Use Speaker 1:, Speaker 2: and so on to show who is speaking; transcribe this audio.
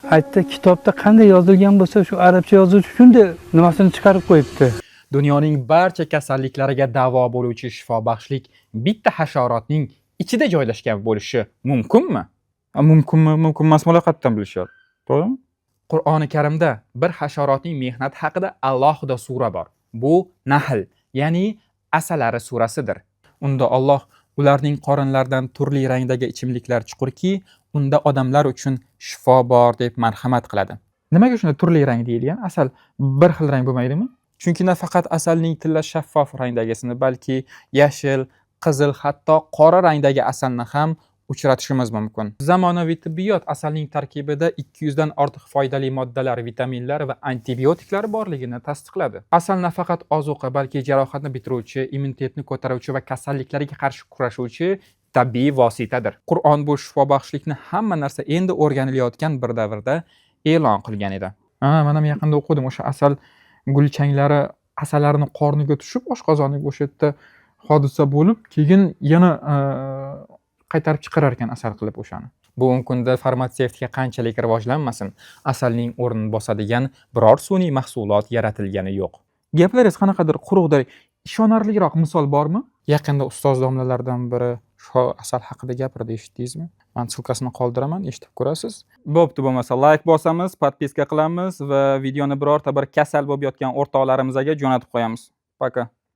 Speaker 1: Aytdi, kitobda qanday yozilgan bo'lsa, shu arabcha yozuvchi shunday nimasini chiqarib qo'yibdi.
Speaker 2: Dunyoning barcha kasalliklariga davo bo'luvchi shifobaxshlik bitta hasharotning ichida joylashgan bo'lishi mumkinmi?
Speaker 3: Mumkinmi, mumkin emasmi, ular qayerdan bilishadi, to'g'rimi?
Speaker 2: Qur'oni Karimda bir hasharotning mehnati haqida alohida sura bor. Bu Nahl, ya'ni asalari surasidir. Unda Alloh ularning qorinlaridan turli rangdagi ichimliklar chiqurki, unda odamlar uchun shifo bor deb marhamat qiladi. Nimaga shunda turli rang deyilgan? Asal bir xil rang bo'lmaydimi? Chunki nafaqat asalning tilla shaffof rangdagisini, balki yashil, qizil, hatto qora rangdagi asalni ham uchratishimiz mumkin. Zamonaviy tibbiyot asalning tarkibida 200 dan ortiq foydali moddalar, vitaminlar va antibiotiklar borligini tasdiqladi. Asal nafaqat ozuqa, balki jarohatni bitiruvchi, immunitetni ko'taruvchi va kasalliklarga qarshi kurashuvchi tabiiy vositadir. Qur'on bu shifobaxshlikni hamma narsa endi o'rganilayotgan bir davrda e'lon qilgan edi. Ha, man ham yaqinda o'qidim, o'sha asal gulchanglari asallarini qorniga tushib, oshqozoniga o'sha yerda hodisa bo'lib, keyin yana qaytarib chiqarar ekan asal qilib o'shani. Bugungi kunda farmatsevtika qanchalik rivojlanmasin, asalning o'rnini bosadigan biror sun'iy mahsulot yaratilgani yo'q.
Speaker 3: Gaplaringiz qanaqadir quruqday, ishonarliroq misol bormi?
Speaker 2: Yaqinda ustoz domlalardan biri shu asal haqida gapirdi, eshitdingizmi? Man ссылка sini qoldiraman, eshitib ko'rasiz.
Speaker 3: Bo'pti, bo'lmasa layk bosamiz, подписка qilamiz va videoni birorta bir kasal bo'lib yotgan o'rtoqlarimizga jo'natib qo'yamiz. Пока.